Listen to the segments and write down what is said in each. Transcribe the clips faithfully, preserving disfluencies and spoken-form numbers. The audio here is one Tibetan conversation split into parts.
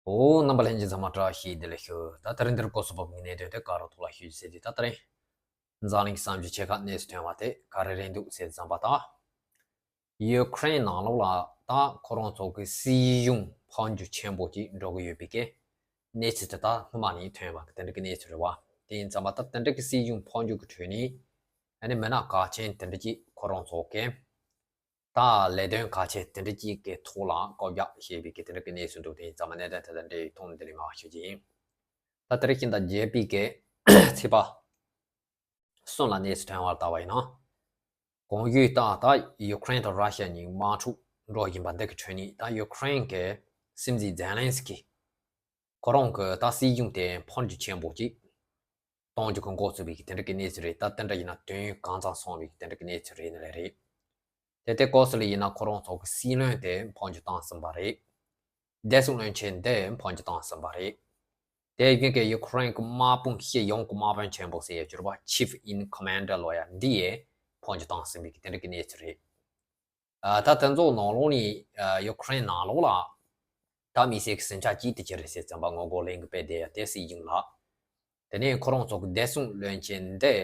འོ། རྣམ་པ་ལྷན་རྒྱས་ཚང་མ་བཀྲ་ཤིས་བདེ་ལེགས་ཞུ། ད་དེ་རིང་འདིར་སྐོར་སོགས་བབ་ཀྱི་གནད་དོན་དེ་ག་རུ་ཐོག་ལ་ཞུ་རྒྱུ་ཟེར་དུས། ད་དེ་རིང་འཛམ་གླིང་གི་བསམ་འཆར་ཆེ་ཁག་གནས་སུ་ཐོན་པ་དེ་ག་རེ་རེད་འདུག་ཟེར་བསམ་པ་དང་། ཡུ་ཁུ་རེན་ནང་ལོགས་ལ་ད་ཁོ་རང་ཚོ་གི་སྲིད་གཞུང་འཕོ་འགྱུར་ཆེན་པོ་ཅིག་འགྲོ་གི་ཡོད་པའི་གི་གནས་ཚུལ་དེ་ད་སྔོན་མ་ནས་ཐོན་པ་གི་དེ་འདྲ་གི་གནས་ཚུལ་རེད་བ། དེ་ཡིན་ཙང་མ་ད་དེ་འདྲ་གི་སྲིད་གཞུང་འཕོ་འགྱུར་གི་ཁྲོད་ནས་ཨ་ནི་མི་སྣ་གལ་ཆེན་དེ་འདྲ་ཅིག་ཁོ་རང་ཚོ་གི་ད་ལས་དོན་གལ་ཆེ་དེ་འདྲ་ཅིག་གི་ཐོག་ལ་བཀོད་རྒྱ་བྱས་པའི་གི་དེ་འདྲ་གི་གནས་ཚུལ་འདུག་དེ་ཡིན་ཙང་མ་གནད་དོན་དེ་དང་འབྲེལ་བའི་ཐོག་ནས་འདི་ནས་མར་ཞུ་རྒྱུ་ཡིན། ད་དེ་རིང་ཤིང་རྟ་བརྒྱད་པའི་གི་ཚེས་པ་གསུམ་ལ་གནས་ཚུལ་ཐོན་བར་བལྟ་བ་ཡིན་ན། གོང་ཞུས་ལྟར་ད་ཡུ་ཁུ་རེན་དང་ར་ཤི་ཡ་གཉིས་དམག་འཁྲུག་འགྲོ་བཞིན་པ་འདི་གི་ཁྲོད་ནས། ད་ཡུ་ཁུ་རེན་གི་སྲིད་འཛིན་ཛེ་ལན་སི་ཀི་ཁོ་རང་གི་ད་སྲིད་གཞུང་དེ་འཕོ་འགྱུར་ཆེན་པོ་ཅིག་གཏོང་རྒྱུ་གི་འགོ་ཚུགས་པའི་གི་དེ་འདྲ་གི་གནས་ཚུལ་རེད། ད་དེ་འདྲ་ཡིན་ན་དུས་ཡུན་གང་ཙམ་སོང་བའི་གི་དེ་འདྲ་གི་གནས་ཚུལ་རེད་ནི་ལས་རེད། དེ་ལྟའི་སྐབས་སུ་ལ་ཡིན་ན་ཁོ་རང་ཚོ་གི་སྲིད་བློན་དེ་འཕོ་འགྱུར་བཏང་ཟིན་པ་རེད། བདེ་སྲུང་བློན་ཆེན་དེ་འཕོ་འགྱུར་བཏང་ཟིན་པ་རེད། དེ་བཞིན་གྱི་ཡུ་ཁུ་རེན་གྱི་དམག་དཔུང་སྤྱི་ཡོངས་ཀྱི་དམག་དཔོན་ཆེན་པོ་ཟེར་ཡ་གྱུར་པ་Chief in Command ལོ་ཡ་འདི་ཡས་འཕོ་འགྱུར་བཏང་ཟིན་པའི་གི་དེ་འདྲ་གི་གནས་ཚུལ་རེད། ཨ། ད་དེ་ཚོ་ནང་ལོགས་ནས་ཨ་ཡུ་ཁུ་རེན་ནང་ལོགས་ལ་ད་དམིགས་བསལ་གྱི་ཟིང་ཆ་གཅིག་དེ་ཅི་རེད་ཟེར་ཙམ་པ་ངོ་རྒོལ་ལས་འགུལ་སྤེལ་བསྡད་ཡ་དེ་སྲིད་གཞུང་ལ། དེ་ནས་ཁོ་རང་ཚོ་གི་བདེ་སྲུང་བློན་ཆེན་འདི་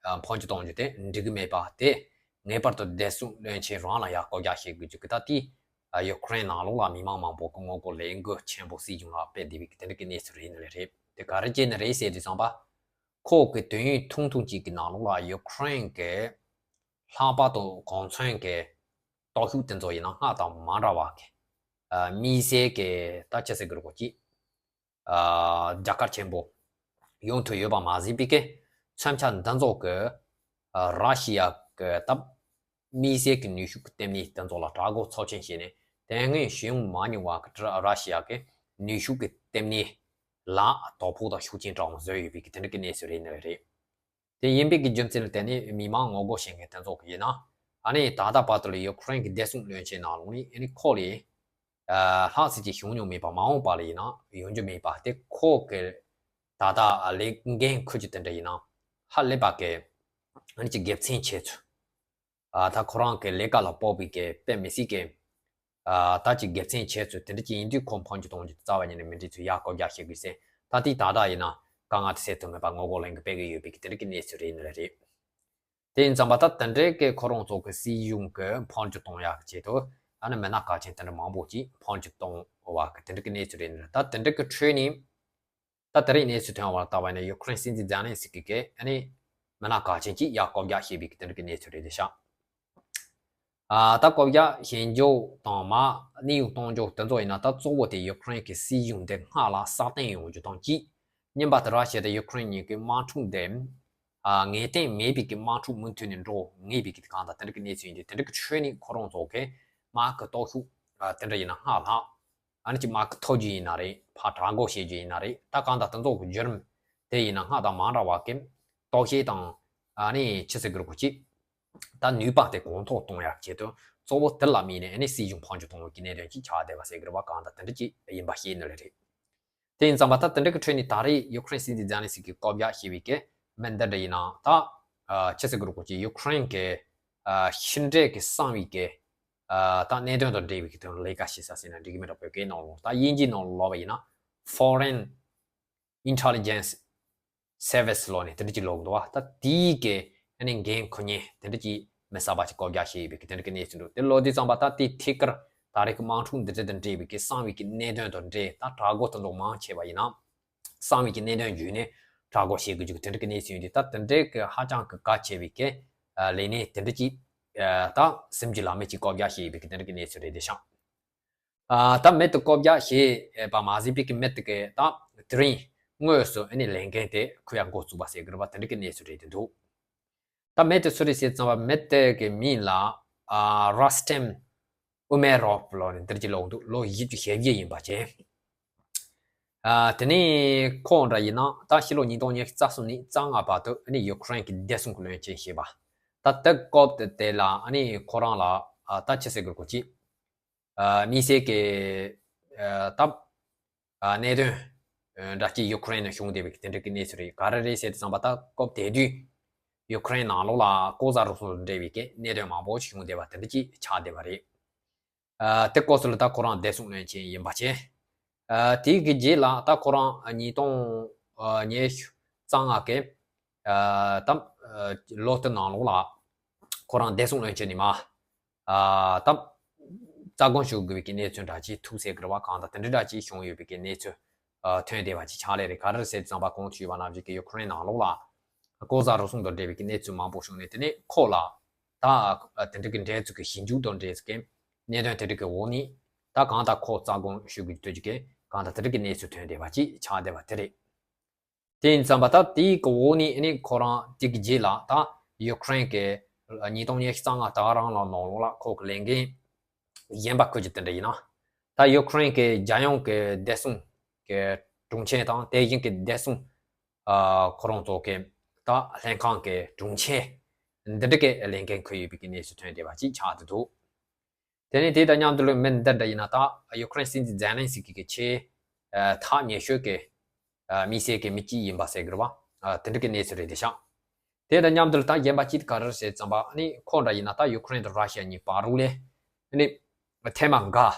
ཨ་འཕོ་འགྱུར་གཏོང་རྒྱུ་དེ་འགྲིག་གི་མེད་པ་དེ། ངེས་པར་དུ་བདེ་སྲུང་བློན་ཆེན་རང་ལ་ཡ་བཀོད་རྒྱ་བྱེད་དགོས་རྒྱུ་གི་ད་དེ་ཨ་ཡུ་ཁུ་རེན་ནང་ལོགས་ལ་མི་མང་མང་པོ་གི་ངོ་རྒོལ་ལས་འགུལ་ཆེན་པོ་སྲིད་གཞུང་ལ་སྤེལ་བསྡད་པའི་གི་དེ་འདྲ་གི་གནས་ཚུལ་རེད་ནི་རེད། དེ་ག་རེ་བྱས་ནི་རེད་ཟེར་དུས་ཙམ་པ། ཁོ་གི་དུས་ཡུན་ཐུང་ཐུང་ཅིག་གི་ནང་ལོགས་ལ་ཡུ་ཁུ་རེན་གི་ལྷག་པར་དུ་གོང་མཚོན་གི་སྟོབས་ཤུགས་དེ་ཚོ་ཡིན་ན་སྔར་དང་མ་འདྲ་བ་གི་ཨ་དམིགས་བསལ་གི་ད་ཅི་ཟེར་དགོས་རེད་གོ་ཅི། ཨ་རྒྱལ་ཁ་ཆེན་པོ་ཡོང་ཐུབ་ཡོད་པ་མ་ཟད་པའི་གི་མཚོན་ཆ་འདི་ཚོ་གི་ཨ་ར་ཤི་ཡ་གི་ད་དམིགས་བསལ་གྱི་ནུས་ཤུགས་ཀྱི་ལྟེ་གནས་དེ་ཚོ་ལ་དྲག་རྒོལ་ཚབས་ཆེན་བྱས་ནས། དེ་སྔོན་བྱུང་མ་མྱོང་བ་གི་ར་ཤི་ཡ་གི་ནུས་ཤུགས་ཀྱི་ལྟེ་གནས་ལ་དོ་ཕོག་དང་ཤུགས་རྐྱེན་དྲག་པོ་བཟོས་ཡོད་པའི་གི་དེ་འདྲ་གི་གནས་ཚུལ་རེད་ནི་རེད། དེ་ཡིན་པའི་གི་རྒྱུ་མཚན་ལ་བརྟེན་ནས་མི་མང་ངོ་རྒོལ་བྱེད་མཁན་དེ་ཚོ་གི་ཡིན་ན། ཨ་ནི་ད་ལྟ་བར་དུ་ལ་ཡུ་ཁུ་རེན་གི་བདེ་སྲུང་བློན་ཆེན་ནང་ལོགས་ནས་ཨ་ནི་ཁོ་ལས་ཨ་ལྷག་ཟིན་ཅིག་བྱུང་མྱོང་མེད་པ། མ་འོངས་པ་ལ་ཡིན་ན་ཡོང་རྒྱུ་མེད་པ། དེ་ཁོ་གི་ད་ལྟ་ལས་འགན་འཁུར་རྒྱུ་དེ་འདྲ་ཡིན་ན་ཧ་ལས་པ་གི་ཨ་ནི་ཅིག་དགེ་མཚན་ཆེ་ཚུལ། ཨ་ད་ཁོ་རང་གི་ལས་ཀ་ལ་དཔག་པའི་གི་དཔེ་མི་སྲིད་གི་ཨ་ད་ཅིག་དགེ་མཚན་ཆེ་ཚུལ་དེ་འདྲ་ཅིག་ཡིན་དུས། ཁོ་འཕོ་འགྱུར་གཏོང་རྒྱུ་རྩ་བ་ཉིད་ནས་མི་འགྲིག་ཚུལ་ཡ་བཀོད་རྒྱ་བྱེད་དགོས་ཟེར། ད་ལྟའི་ད་ལྟ་ཡིན་ན་དཀའ་ངལ་དེ་སེལ་ཐུབ་མེད་པ་ངོ་རྒོལ་ལས་འགུལ་སྤེལ་གི་ཡོད་པའི་གི་དེ་འདྲ་གི་གནས་ཚུལ་རེད་ནི་རེད། དེ་ཡིན་ཙང་མ་ད་དེ་འདྲའི་གི་ཁོ་རང་ཚོ་གི་སྲིད་གཞུང་གི་འཕོ་འགྱུར་གཏོང་ཡག་གི་ཆེད་དུ་ཨ་ནི་མི་སྣ་གལ་ཆེན་དེ་འདྲ་མང་པོ་ཅིག་འཕོ་འགྱུར་གཏོང་བ་གི་དེ་འདྲ་གི་གནས་ཚུལ་རེད་ནི་རེད། ད་དེ་འདྲ་གི་ཁྲོད་ནས་ད་དེ་རིང་གནས་ཚུལ་ཐོན་བར་ལྟ་བ་ཡིན་ན། ཡུ་ཁུ་རེན་སྲིད་འཛིན་ཛེ་ལན་སི་ཀི་གིས་ཨ་ནི་མི་སྣ་གལ་ཆེན་གཅིག་ཡར་བསྐོ་བཞག་བྱས་པའི་གི་དེ་འདྲ་གི་གནས་ཚུལ་རེད་ཤག་ཨ་ད་བསྐོ་བཞག་བྱེད་རྒྱུ་དང་མ་གནས་དབྱུང་གཏོང་རྒྱུ་དེ་ཚོ་ཡིན་ན། ད་གཙོ་བོ་དེ་ཡུ་ཁུ་རེན་གི་སྲིད་གཞུང་དེ་སྔར་ལ་སྲ་བརྟན་ཡོང་རྒྱུ་དང་གཅིག་གཉིས་པ་དེ་ར་ཤི་ཡ་དང་ཡུ་ཁུ་རེན་གཉིས་ཀྱི་དམག་འཁྲུག་དེ་ཨ་ངེས་གཏན་མེད་པའི་གི་དམག་འཁྲུག་མུ་མཐུད་ནས་འགྲོ་ངེས་པའི་གི་གང་ལྟར་དེ་འདྲ་གི་གནས་ཚུལ་ཡིན་དུས། དེ་འདྲ་གི་ཁྲོད་ནས་ཁོ་རང་ཚོ་གི་དམག་གི་སྟོབས་ཤུགས་ཨ་དེ་འདྲ་ཡིན་ན་སྔར་ལྷག་ཨ་ནི་ཅིག་དམག་གི་ཐོ་རྒྱུ་ཡིན་ན་རེད། ཕར་དྲག་རྒོལ་བྱེད་རྒྱུ་ཡིན་ན་རེད། ད་གང་ལྟར་དེ་ཚོ་གི་བརྒྱུད་རིམ་དེ་ཡིན་ན་སྔར་དང་མ་འདྲ་བ་གི་སྟོབས་ཤེད་དང་ཨ་ནི་ཅི་ཟེར་དགོས་རེད་གོ་ཅི། ད་ནུས་པ་དེ་གོང་མཐོར་གཏོང་ཡག་ཆེད་དུ་གཙོ་བོ་དེ་ལ་དམིགས་ནས་ཨ་ནི་སྲིད་གཞུང་འཕོ་འགྱུར་གཏོང་བའི་གི་གནད་དོན་ཅིག་ཆགས་བསྡད་པ་ཟེར་དགོས་རེད་པ། གང་ལྟར་དེ་འདྲ་ཅིག་ཡིན་པ་ཤེས་ནི་ལས་རེད། དེ་ཡིན་ཙང་མ་ད་དེ་འདྲ་གི་ཁྲོད་ནས་ད་རེས་ཡུ་ཁུ་རེན་སྲིད་འཛིན་ཛེ་ལན་སི་ཀིས་བསྐོ་བཞག་བྱས་པའི་གི་མི་འདི་འདྲ་ཡིན་ན། ད་ཨ་ཅི་ཟེར་དགོས་རེད་གོ་ཅི། ཡུ་ཁུ་རེན་གི་ཨ་ཕྱི་འབྲེལ་གི་གསང་བའི་གི་ཨ་ད་གནད་དོན་དང་འབྲེལ་བའི་གི་དོན་ལས་ཀ་བྱེད་ས་ཟེར་ན་འགྲིག་གི་མེད་འགྲོ། བོད་སྐད་ནང་ལོགས། ད་དབྱིན་ཇིའི་ནང་ལོགས་ལབ་པ་ཡིན་ན་Foreign Intelligence Service ལབ་ནས་དེ་འདྲ་ཅིག་ལབ་འདུག་བ། ད་དེའི་གི་ཨ་ནི་འགན་འཁུར་མཁན་དེ་འདྲ་ཅིག་མི་གསར་པ་ཅིག་བསྐོ་བཞག་བྱས་ཡོད་པའི་གི་དེ་འདྲ་གི་གནས་ཚུལ་འདུག་དེ་ལོ་དུས་ཙམ་པ་ད་དེ་ཐད་ཀར་ད་རེས་ཀྱི་དམག་འཁྲུག་འདི་འདྲ་དང་འབྲེལ་བའི་གི་གསང་བའི་གི་གནད་དོན་དང་འབྲེལ། ད་དྲག་རྒོལ་དེ་ཚོ་མང་ཆེ་བ་ཡིན་ན་གསང་བའི་གི་གནད་དོན་བརྒྱུད་ནས་དྲག་རྒོལ་བྱེད་དགོས་རྒྱུ་གི་དེ་འདྲ་གི་གནས་ཚུལ་ཡིན་དུས། ད་དེ་འདྲའི་གི་ཧ་ཅང་གི་གལ་ཆེ་བའི་གི་ལས་གནས་དེ་འདྲ་ཅིག་ད་སེམས་ཀྱི་ལམ་མེ་ཅིག་བསྐོ་བཞག་བྱས་ཡོད་པའི་གི་དེ་འདྲ་གི་གནས་ཚུལ་རེད་དེ་ཤག་ཨ་ད་མི་དེ་བསྐོ་བཞག་བྱས་པ་མ་ཟད་པའི་གི་མི་དེ་གི་ད་དེ་རིང་དངོས་སུ་ཨ་ནི་ལས་འགན་དེ་འཁུར་ཡག་འགོ་བཙུགས་པ་ཟེར་དགོས་རེད་པ། དེ་འདྲ་གི་གནས་ཚུལ་རེད་དེ་འདུག་ད་མི་དེ་སུ་རེད་ཟེར་ཙམ་པ་མི་དེ་གི་མིང་ལ་ཨ་རོ་སི་ཏེམ་ཨུ་མེ་རོབ་ལབ་ནས་འདིར་གྱི་ལོག་འདུག་ལོ་བཞི་བཅུ་ཞེ་བརྒྱད་ཡིན་པ་བྱས། ཨ་དེ་ནས་ཁོ་འདྲ་ཡིན་ན་ད་ཕྱི་ལོ་ཉིས་སྟོང་ཉི་ཤུ་རྩ་གསུམ་ནས་རྩ་ལྔ་བར་དུ་ཨ་ནི་ཡུ་ཁུ་རེན་གྱི་བདེ་སྲུང་གི་བློན་ཆེན་བྱས་པ། ད་དེ་སྐབས་དེ་དེ་ལ་ཨ་ནི་ཁོ་རང་ལ་ཨ་ད་ཅི་ཟེར་དགོས་རེད་གོ་ཅི། ཨ་དམིགས་བསལ་གྱི་ཨ་ད་ཨ་གནད་དོན་ཨ་འདྲ་ཅིག་ཡུ་ཁུ་རེན་ནང་བྱུང་བསྡད་པའི་དེ་འདྲ་གི་གནས་ཚུལ་རེད། ག་རེ་རེད་ཟེར་དུས་ཙམ་པ་ད་སྐབས་དེ་དུས་ཡུ་ཁུ་རེན་ནང་ལོགས་ལ་ལྐོག་ཟ་རུལ་སུངས་དང་འབྲེལ་བའི་གི་གནད་དོན་མང་པོ་ཞིག་བྱུང་བསྡད་པ་དེ་འདྲ་ཅིག་ཆགས་བསྡད་པ་རེད། ཨ་དེ་སྐབས་སུ་ལ་ད་ཁོ་རང་བདེ་སྲུང་བློན་ཆེན་ཡིན་པ་བྱས། ཨ་དེའི་གི་རྗེས་ལ་ད་ཁོ་རང་ཉིས་སྟོང་ཉི་ཤུ་རྩ་ལྔ་གི་ཨ་ད་ལོ་དེ་ནང་ལོགས་ལ་ཁོ་རང་བདེ་སྲུང་བློན་ཆེན་ནས་མ་ཨ་ད་རྩ་དགོངས་ཞུ་དགོས་པའི་གི་གནས་ཚུལ་འདྲ་ཅིག་ཐུག་སའི་གི་རེ་བ་གང་དང་དེ་འདྲ་འདྲ་ཅིག་བྱུང་ཡོད་པའི་གི་གནས་ཚུལ་ཨ་ཐོན་བསྡད་པ་ཅིག་ཆགས་ལེ་རེད། ག་རེ་རེད་ཟེར་ཙམ་པ་གོང་དུ་ཞུས་པ་ནང་བཞིན་གི་ཡུ་ཁུ་རེན་ནང་ལོགས་ལ་ལྐོག་ཟ་རུལ་སུངས་དང་འབྲེལ་བའི་གི་གནས་ཚུལ་མང་པོ་བྱུང་ནས། དེ་ནས་ཁོ་ལ་ད་དེ་འདྲ་གི་འགྲན་རྩོད་ཀྱི་ཞིབ་འཇུག་དང་འབྲེལ་གི་གནད་དོན་དེ་འདྲ་གི་འོག་ནས་ད་གང་ལྟར་ཁོ་རྩ་དགོངས་ཞུ་དགོས་ཀྱི་འདུག་ཅིག་གི་གང་ལྟར་དེ་འདྲ་གི་གནས་ཚུལ་ཐོན་བསྡད་པ་ཅིག་ཆགས་བསྡད་པ་དེ་རེད། དེ་ཡིན་ཙམ་པ་ད་དེའི་གི་འོག་ནས་ཨ་ནི་ཁོ་རང་དེ་གི་རྗེས་ལ་ད་ཡུ་ཁུ་རེན་གི་ཉིས་སྟོང་ཉི་ཤུ་རྩ་ལྔ་ཟླ་བ་རང་ལ་ནང་ལོགས་ལ་ཁོ་གི་ལས་འགན་གཞན་པ་ཁུར་གྱི་དེ་འདྲ་ཡིན་ན། ད་ཡུ་ཁུ་རེན་གི་རྒྱལ་ཡོངས་ཀྱི་བདེ་སྲུང་གི་དྲུང་ཆེ་དང་དེ་བཞིན་གྱི་བདེ་སྲུང་ཨ་ཁོ་རང་ཚོ་གི་ད་ལྷན་ཁང་གི་དྲུང་ཆེ་འདི་འདྲ་གི་ལས་འགན་ཁུར་ཡོད་པའི་གི་གནས་ཚུལ་ཐོན་བསྡད་པ་ཅིག་ཆགས་བསྡད་འདུག་དེ་ནས་དེ་དང་མཉམ་དུ་ལོ་མི་འདི་འདྲ་ཡིན་ན་ད་ཡུ་ཁུ་རེན་སྲིད་འཛིན་ཛེ་ལན་སི་ཀི་གི་ཆེས་ཐག་ཉེ་ཤོས་ཀྱི་དམིགས་བསལ་གྱི་མི་གཅིག་ཡིན་པ་ཟེར་དགོས་རེད་བ། དེ་འདྲ་གི་གནས་ཚུལ་རེད་དེ་ཤག་དེ་དང་མཉམ་དུ་ད་གཞན་པ་གཅིག་ག་རེ་རེད་ཟེར་ཙམ་པ་ནི་ཁོ་འདྲ་ཡིན་ན་ད་ཡུ་ཁུ་རེན་དང་ར་ཤི་ཡ་གཉིས་བར་དུ་ལས་ནི་ཐེངས་མ་འགའ་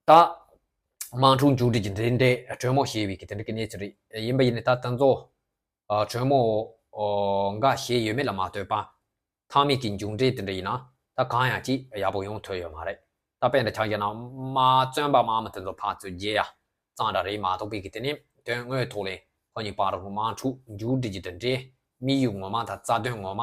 ད་དམག་འཁྲུག་མཇུག་སྒྲིལ་གྱི་འབྲེལ་འདྲིས་གྲོས་མོལ་བྱས་པའི་གི་དེ་འདྲ་གི་གནས་ཚུལ་རེད། ཡིན་པ་ཡིན་ནའི་ད་དེ་ཚོ་གྲོས་མོལ་འགའ་བྱས་ཡོད་མེད་ལ་མ་ལྟོས་པ། མཐའ་མའི་གི་མཇུག་འབྲས་དེ་འདྲ་ཡིན་ན་ད་གང་ཡང་ཅིག་ཡག་པོ་ཡོང་ཐུབ་ཡོད་མ་རེད། ད་དཔེར་ན་ཆ་བཞག་ན་དམག་བཙོན་པ་དམག་མི་དེ་ཚོ་ཕར་ཚུར་བརྗེ་ཡ་གཙང་སྦྲ་རེད་མ་གཏོགས་པའི་གི་དེ་ནི་དོན་དངོས་ཐོག་ལས་ཁོ་གཉིས་བར་དུ་དམག་འཁྲུག་མཇུག་སྒྲིལ་གྱི་དེ་འདྲའི་དམིགས་ཡུལ་ངོ་མ་དང་རྩ་དོན་ངོ་མ་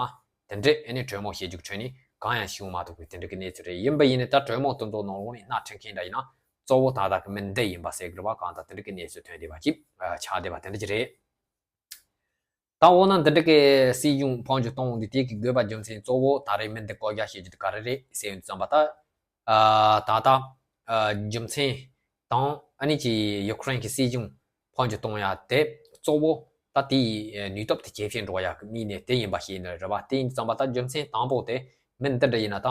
དེ་འདྲའི་ཨ་ནི་གྲོས་མོལ་བྱེད་རྒྱུ་ཁྲོད་ནས་གང་ཡང་བྱུང་མ་ཐུབ་པའི་དེ་འདྲ་གི་གནས་ཚུལ་རེད། ཡིན་པ་ཡིན་ནའི་ད་གྲོས་མོལ་དེ་ཚོ་ནང་ལོགས་ནས་སྣ་ཁྲིད་མཁན་འདྲ་ཡིན་ན་གཙོ་བོ་ད་ལྟ་གི་མི་འདི་ཡིན་པ་ཟེར་དགོས་རེད་བ། གང་ལྟར་དེ་འདྲ་གི་གནས་ཚུལ་ཐོན་བསྡད་པ་ཅིག་ཆགས་བསྡད་པ་དེ་འདྲ་ཅིག་རེད། ད་འོ་ན་འདི་འདྲ་གི་སྲིད་གཞུང་འཕོ་འགྱུར་གཏོང་འདི་དེ་གི་དགོས་པ་རྒྱུ་མཚན་གཙོ་བོ་ད་རེས་མི་འདི་བསྐོ་རྒྱ་བྱེད་རྒྱུ་དེ་ག་རེ་རེད་ཟེར་ཡོང་དུས་ཙམ་པ་ད། ཨ་ད་ལྟ་ཨ་རྒྱུ་མཚན་དང་ཨ་ནི་ཅི་ཡུ་ཁུ་རེན་གྱི་སྲིད་གཞུང་འཕོ་འགྱུར་གཏོང་ཡ་དེ་གཙོ་བོ་ད་དེའི་ནུས་སྟོབས་དེ་ཇེ་ཆེར་འགྲོ་ཡ་གི་དམིགས་ནས་དེ་ཡིན་པ་ཞིག་ཡིན་ནི་རེད་བ། དེ་ཡིན་དུས་ཙམ་པ་ད་རྒྱུ་མཚན་དང་པོ་དེ་མི་འདི་འདྲ་ཡིན་ན་ད་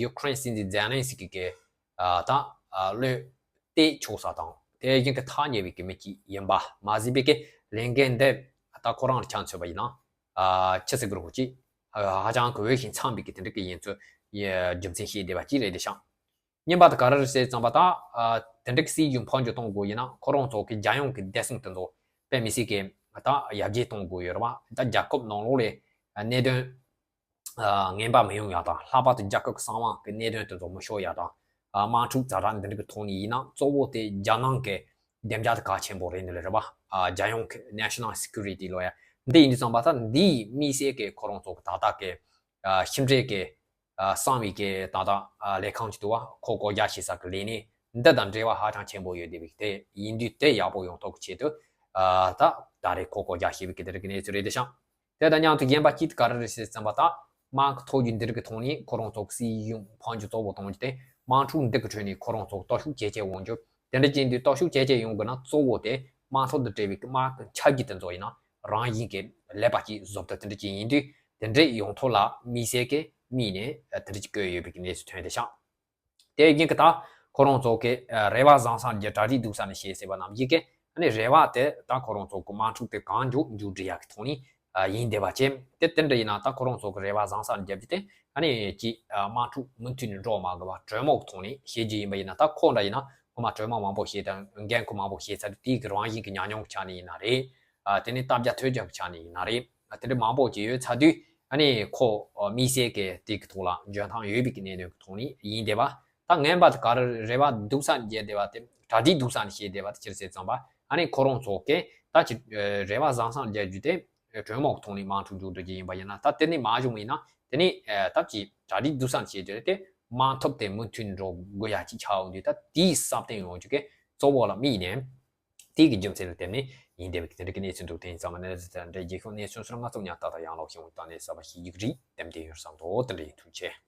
ཡུ་ཁུ་རེན་སྲིད་འཛིན་ཛེ་ལན་སི་ཀི་གི་ཨ་ད་ཨ་བློས་གཏད་ཆོག་ས་དང་དེ་བཞིན་གྱི་ཐག་ཉེ་བའི་གི་མི་གཅིག་ཡིན་པ་མ་ཟད་པའི་གི་ལས་འགན་འདི་ད་ཁོ་རང་ལ་ཆ་མཚོན་པ་ཡིན་ན་ཨ་ཆི་ཟེར་དགོས་རེད་གོ་ཅི་ཧ་ཅང་གི་འོས་ཤིང་འཚམ་པའི་གི་དེ་འདྲ་གི་ཡིན་ཚུལ་རྒྱུ་མཚན་བཤད་བསྡད་པ་གཅིག་རེད་དེ་ཤག་རྙིང་པ་དེ་ག་རེ་རེད་ཟེར་ཙམ་པ་ད་ཨ་དེ་འདྲ་གི་སྲིད་གཞུང་འཕོ་འགྱུར་གཏོང་དགོས་ཡིན་ན་ཁོ་རང་ཚོ་གི་རྒྱལ་ཡོངས་གི་བདེ་སྲུང་དེ་ཚོ་དཔེ་མི་སྲིད་གི་ད་ཡར་རྒྱས་གཏོང་དགོས་ཡོད་རེད་བ། ད་རྒྱལ་ཁབ་ནང་ལོགས་ལ་གནད་དོན་ངན་པ་མི་ཡོང་ཡག་དང་། ལྷག་པར་དུ་རྒྱལ་ཁབ་ཀྱི་གསང་བ་གི་གནད་དོན་དེ་ཚོ་མི་ཤོར་ཡག་དང་། དམག་འཁྲུག་ཛ་དྲག་འདི་འདྲ་གི་ཐོག་ནས་ཡིན་ན་གཙོ་བོ་དེ་རྒྱལ་ནང་གི་བདེ་འཇགས་དེ་གལ་ཆེན་པོ་རེད་ནི་ལ་རེད་བ། རྒྱལ་ཡོངས་ཀྱི་National Security ལོ་ཡ་འདི་ཡིན་དུས་ཙམ་པ་ད་འདིའི་དམིགས་བསལ་གྱི་ཁོ་རང་ཚོ་གི་ད་ལྟ་གི་ཕྱི་འབྲེལ་གྱི་གསང་བའི་གི་ད་ལྟ་ལས་ཁང་ཅིག་འདུག་བ། ཁོ་བསྐོ་རྒྱ་བྱེད་ས་གི་ལས་གནས་འདི་དང་འབྲེལ་བ་ཧ་ཅང་ཆེན་པོ་ཡོད་བསྡད་པའི་དེ་ཡིན་དུས་དེ་ཡག་པོ་ཡོང་ཐབས་ཀྱི་ཆེད་དུ་ད་ད་རེས་ཁོ་བསྐོ་རྒྱ་བྱེད་པའི་གི་དེ་རིགས་ཀྱི་གནས་ཚུལ་རེད་དེ་ཤག་དེ་དང་མཉམ་དུ་གཞན་པ་གཅིག་ག་རེ་རེད་ཟེར་ཙམ་པ་ད་དམག་གི་ཐོག་རྒྱུ་འདི་རིགས་ཀྱི་ཐོག་ནས་ཁོ་རང་ཚོ་གི་སྲིད་གཞུང་འཕོ་འགྱུར་གཙོ་བོ་གཏོང་རྒྱུ་དེ་དམག་འཁྲུག་འདི་གི་ཁྲོད་ནས་ཁོ་རང་ཚོ་གི་སྟོབས་ཤུགས་ཇེ་ཆེ་ཡོང་རྒྱུ། དེ་འདྲ་བྱེད་དུས་སྟོབས་ཤུགས་ཇེ་ཆེ་ཡོང་དགོས་ན་གཙོ་བོ་དེ་དམག་ཐོག་ཏུ་སྤྲད་པའི་དམག་གི་ཆ་རྒྱུས་དེ་ཚོ་ཡིན་ན་རང་བཞིན་གྱི་ཀླད་པ་གཅིག་བཟོ་ཐབས་དེ་འདྲ་བྱེད་ཡིན་དུས་དེ་འདྲ་ཡོང་ཐབས་ལ་དམིགས་བསལ་གྱི་དམིགས་ནས་དེ་འདྲ་ཅིག་བཀོད་ཡོད་པའི་གི་གནས་ཚུལ་ཐོན་བསྡད་ཤག་དེ་རྒྱུན་གྱི་ད་ཁོ་རང་ཚོ་གི་རེ་བ་བཟང་ས་རྒྱུ་གྲ་སྒྲིག་སྡུག་ས་ནས་བྱེད་ཟེར་བ་ནམ་ཞིག་གི་ཨ་ནི་རེ་བ་དེ་ད་ཁོ་རང་ཚོ་གི་དམག་འཁྲུག་དེ་གང་མགྱོགས་མཇུག་སྒྲིལ་ཡག་གི་ཐོག་ནས་ཡིན་བསྡད་པ་བྱས། དེ་དེ་འདྲ་ཡིན་ན་ད་ཁོ་རང་ཚོ་གི་རེ་བ་བཟང་ས་རྒྱབ་རྒྱུ་དེ་ཨ་ནི་ཅིག་དམག་འཁྲུག་མུ་མཐུད་ནས་འགྲོ་མ་དགོས་པ་གྲོས་མོལ་གི་ཐོག་ནས་བྱེད་རྒྱུ་ཡིན་པ་ཡིན་ན། ད་ཁོ་འདྲ་ཡིན་ན་ཁོ་མ་གྲོས་མོལ་མང་པོ་བྱས་དང་འགན་ཁུར་མང་པོ་བྱས་ཚར་དུས་དེའི་གི་རང་བཞིན་གྱི་ཉམས་མྱོང་གི་ཆ་ནས་ཡིན་ན་རེད། དེ་ནས་སྟབས་རྒྱ་ཐོལ་རྒྱ་གི་ཆ་ནས་ཡིན་ན་རེད། དེ་འདྲ་མང་པོ་ཅིག་ཡོད་ཚར་དུས་ཨ་ནི་ཁོ་དམིགས་བསལ་གྱི་དེ་གི་ཐོག་ལ་འཇོན་ཐང་ཡོད་པའི་གི་གནད་དོན་གི་ཐོག་ནས་ཡིན་བསྡད་པ། ད་ངན་པ་དེ་ག་རེ་རེ་བ་སྡུག་ས་ནས་བྱས་བསྡད་པ་དེ་གྲ་སྒྲིག་སྡུག་ས་ནས་བྱས་བསྡད་པ་དེ་ཅི་རེད་ཟེར་ཙམ་པ་ཨ་ནི་ཁོ་རང་ཚོ་གི་ད་ཅི་རེ་བ་བཟང་ས་ནས་རྒྱག་རྒྱུ་དེ་གྲོས་མོལ་གི་ཐོག་ནས་དམག་འཁྲུག་མཇུག་སྒྲིལ་རྒྱུ་ཡིན་པ་ཡིན་ན། ད་དེ་ནས་མ་བྱུང་བ་ཡིན་ན་དེ་ནས་ད་ཅི་གྲ་སྒྲིག་སྡུག་ས་ནས་བྱས་བསྡད་པ་དེ་དམག་འཐབ་དེ་མུ་མཐུད་འགྲོ་དགོས་ཡ་ཅིག་ཆགས་འོང་དུས་ད་དེའི་སྲ་བརྟན་ཡོང་རྒྱུ་གི་གཙོ་བོ་ལ་དམིགས་ནས། དེ་གི་རྒྱུ་མཚན་ལ་བརྟེན་ནས་ཡིན་བསྡད་པའི་དེ་འདྲ་གི་གནས་ཚུལ་འདུག་དེ་ཡིན་ཙང་མ་གནས་ཚུལ་དེ་འདྲ་རྒྱལ་ཁབ་གནས་ཚུལ་སྔ་ཙམ་ཉར་ལྟ་དང་ཡང་ལོག་བྱུང་བའི་ཐོག་ནས་གསར་པ་ཞིག་ཡིག་རིགས་ཏན་ཏན་ཡོད་བསམ་འདུག་དེ་འདྲ་ཡིན། ཐུགས་རྗེ་ཆེ།